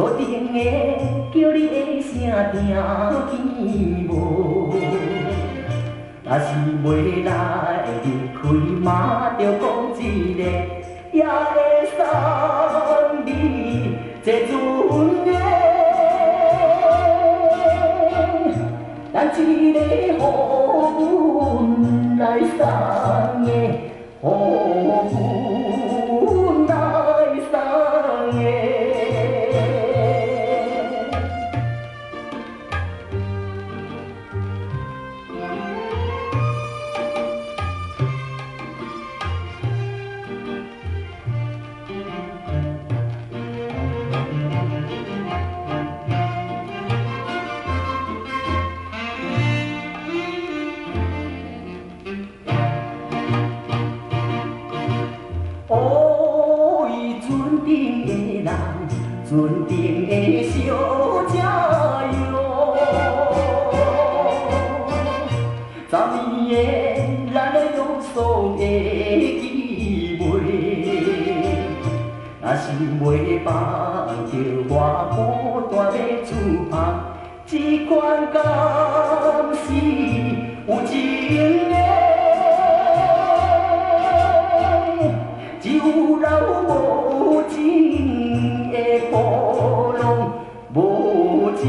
路頂的叫你的聲聽見無？若是袂來離開，嘛著講一个，也會送你坐船的。咱一个予阮來送的，予阮來送的。哦，伊船頂的人，船頂的小姐喲，昨暝的咱約束會記袂？若是袂放著我孤單欲出帆，這款敢是有情的？只有老無情的波浪，無情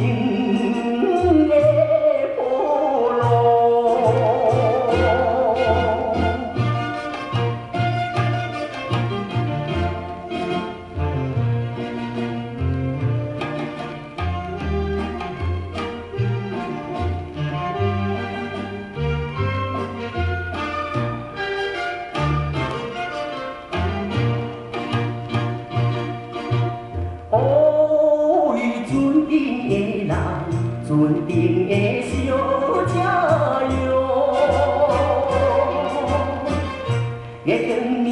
的波浪。哦，伊船頂的人，船頂的小姐喲，月光暝，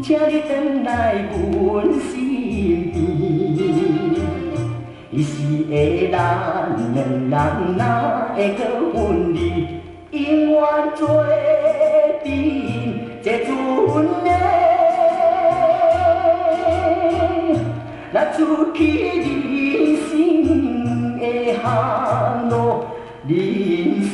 請你轉來阮身邊。彼時的咱兩人若會閣分離，永遠做陣坐船的。咱出去人生的航路，人生。